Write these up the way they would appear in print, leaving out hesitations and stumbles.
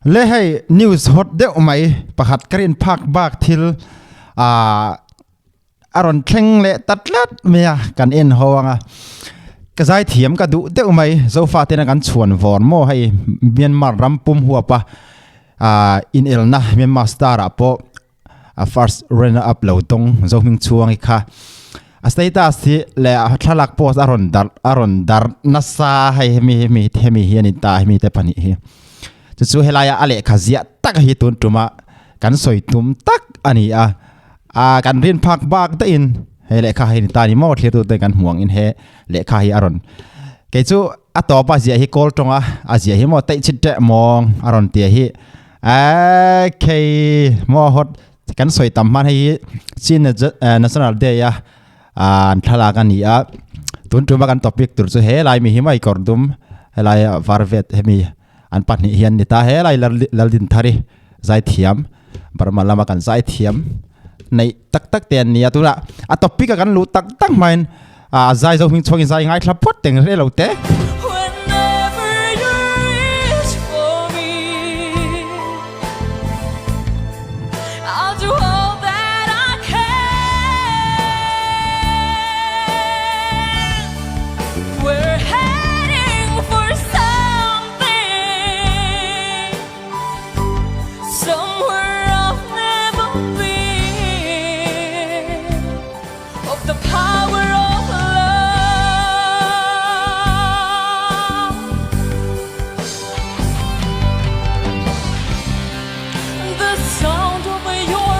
Le hei news hot deuh mai pakhat ka rin phak bak thil ah a rawn thleng leh ta tlat mai a kan en ho anga ka zai thiam ka duh deuh mai zofa tena kan chhuan vawr maw hei Myanmar ram pum huap a ah inelna Myanmar star ah pawh a first runner up lo dawng Zohming Chhuangi kha a status hi leh a thlalak post a rawn darh a rawn darh nasa hei hemi hemi hemi hi a ni ta hemi te pahnih hi chu chu helaia a lehkha ziah tak hi tun tuma kan sawi tum tak a ni a ah kan rin phak bak daihin he lehkha hi a ni ta ni maw thlir tute kan hmu angin he lehkha hi a rawn kei chu a tawpa ziah hi kawl tawnga a ziah hi maw teih chhit teh mawng a rawn tia hi. Khei maw hot kan sawi tam hman hei hi Chin National Day a an thlalak a ni a tun tuma kan topic tur chu helai mi hi mai kawr dum helai var vet hemi an pahnih hian ni ta helai Laldinthari zaithiam Burma lama kan zaithiam neih tak tak te an ni a tunah a topic a kan luh tak tak hmain a zai zo hming chhuakin zai ngaithla phawt teng hle lo te.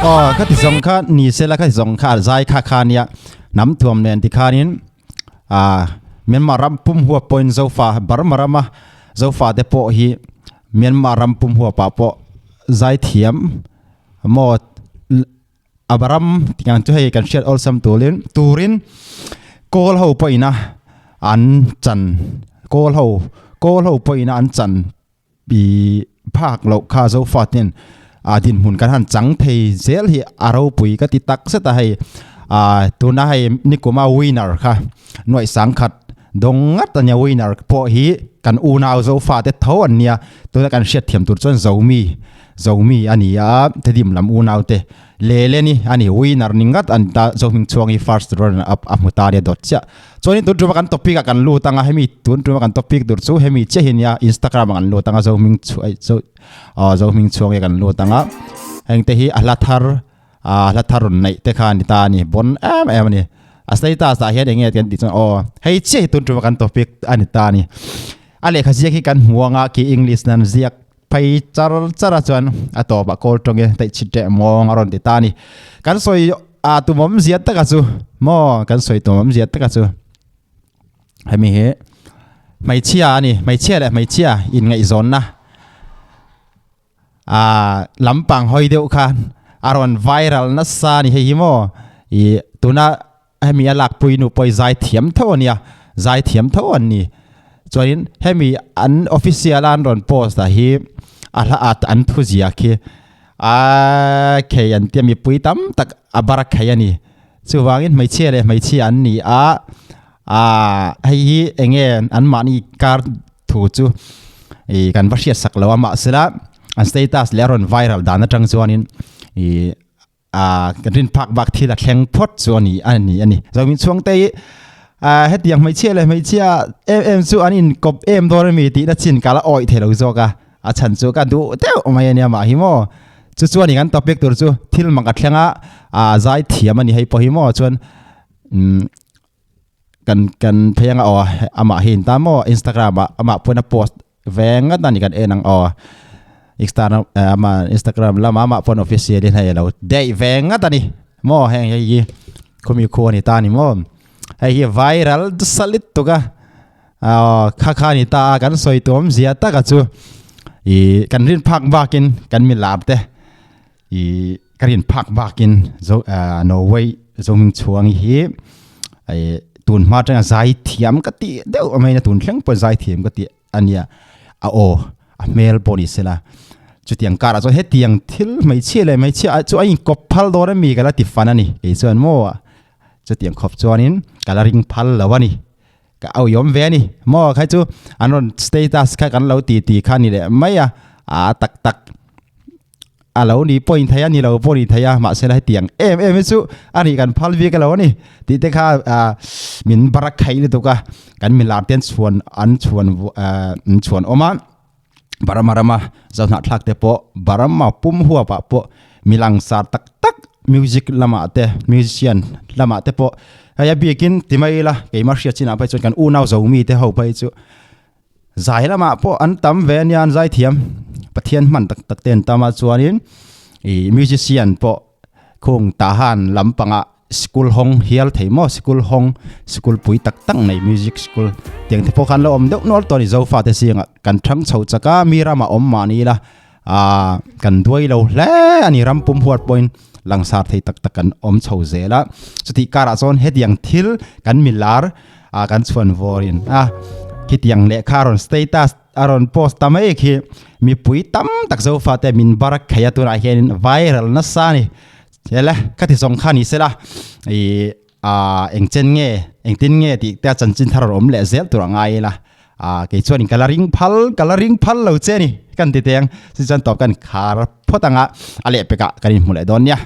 Aw khati zawng kha ni sela khati zawng kha zai kha kha nia hnam thuam nen tikhanin ah Myanmar ram pum huap pawhin Zofa Burma rama Zofa te pawh hi Myanmar ram pum huapah pawh zai thiam maw Abraham tih ang chu hei kan hriat awlsam tulin turin kawl ho pawhin a an chan kawl ho kawl ho pawhin a an chan ih phak loh kha zofa ten ah dinhmun kan han chang thei zel hi a ropui ka ti tak zet a hei ah tuna hei nikuma winner kha nuaih sangkhat dawng ngat a nia winner pawh hi kan unau zofa te tho an nia tuna kan hriat thiam tur chuan zomi Zomi a ni a, Tedim lam unau te lele ni a ni, winner ni ngat an ta Zohming chhuang hi first runner up a hmu ta a nia dawt chiah. Chuanin tun tuma kan topic ah kan lut anga hemi tun tuma kan topic tur chu hemi chiah hi nia Instagram ah kan lut anga Zohming chhu ai zo aw Zohming chhuang hi kan lut anga heng te hi a hla thar a hla thar rawn neih te kha a ni ta a ni bon em em a ni. A status ah hian eng nge kan tih chuan aw hei chiah hi tun tuma kan topic a ni ta a ni. A lehkha ziak hi kan hmu anga khi English nan ziak Phei char char a chuan a tawpah kawl tawng e daih chhit teh mawng a rawn ti ta a ni. Kan sawi a tumawm zia taka chu maw kan sawi tumawm zia taka chu hemi hi hmeichhia a ni hmeichhia leh hmeichhia inngaihzawnna a lampang hawi deuh khan a rawn viral nasa a ni hei hi maw ih tuna hemi a lakpui nu pawh hi zai thiam tho a nia zai thiam tho an ni chuanin hemi an official a an rawn post ah hi a hla at an thu ziak hi aa khei an tia mipui tam tak a bar a khei a ni chuvangin hmeichhia leh hmeichhia an ni a aa hei hi eng nge an mahni kar thu chu ih kan va hriat sak lo a mahsela an status leh a rawn viral dan atang chuanin ih a kan rin phak bak thil a thleng phawt chu a ni a ni a ni zomin chhuang te hi a hetiang hmeichhia leh hmeichhia em em chu an inkawp em dawn a mi tihna chin ka la awih thei lo zawk a a chhan chu ka duh deuh mai a nia mah hi maw chu chuan in kan topic tur chu thil mak a thleng a a zai thiam a ni hei pawh hi maw chuan umm kan kan phei anga aw amah hi in ta maw instagram ah amah pawn a post Ve ngat a ni kan en ang aw. Instagram ama Instagram lama amah pawn official in hei alo daih ve ngat a ni maw heng hei hi khumi khu a ni ta a ni maw hei hi viral salit tuk a aw kha kha a ni ta a kan sawi tuam zia tak a chu ih kan rin phak bakin kan mi lar te ih ka rin phak bakin zo ah Norway Zohming chhuang hi ih tun hma atanga zai thiam ka tih deuh mai a tun thleng pawh zai thiam ka tih a nia a aw a hmel pawh ni sela chutiang karah chuan hetiang thil hmeichhia leh hmeichhia ah chu a inkawp phal dawn ami ka la ti fan a ni kei chuan maw chutiang khawp chuanin ka la ring phal lo a ni ka auiawm ve a ni maw khai chu an rawn status kha kan lo ti ti kha a ni leh mai a. A tak tak a lo ni pawhin thei a ni lo pawh ni thei a mahse la hetiang em em hi chu a nih kan phal bik alo a ni tih te kha ah min barak khaih lutuk a kan milar te an chhuan an chhuan ah an chhuan awm a Burma rama zohnahthlak te pawh Burma pum huap ah pawh mi langsar tak tak music lamah te musician lamah te pawh hei a bikin ti mai ila keimah hriat chinah phei chuan kan unau zomi te ho phei chu. Zai lamah pawh an tam ve ania an zai thiam Pathian hman tak tak te an tam a chuanin ih musician pawh khung tahan lampangah school hawng hial thei maw school hawng school pui tak tak nei music school tiang te pawh khan lo awm deuh nual tawh a ni zofa te zingah kan thang chho chak a mi ramah awm mahni ila ah kan duai lo hle a ni ram pum huat pawhin langsar thei tak tak kan awm chho zel a chutih karah chuan hetiang thil kan milar ah kan chhuan vawrin a khitiang lehkha a rawn status a rawn post ta mai khi mipui tam tak zofa te min barak thei a tunah hianin viral nasa a ni ele ka ti zawng kha ni sela ih ah eng chen nge engtin nge tih te a chanchin thar a awm leh zel tur a ngai ila ah kei chuanin ka la ring phal ka la ring phal lo che a ni kan ti teng chu chuan tawp kan khar phawt anga a lehpekah kan inhmu leh dawn nia.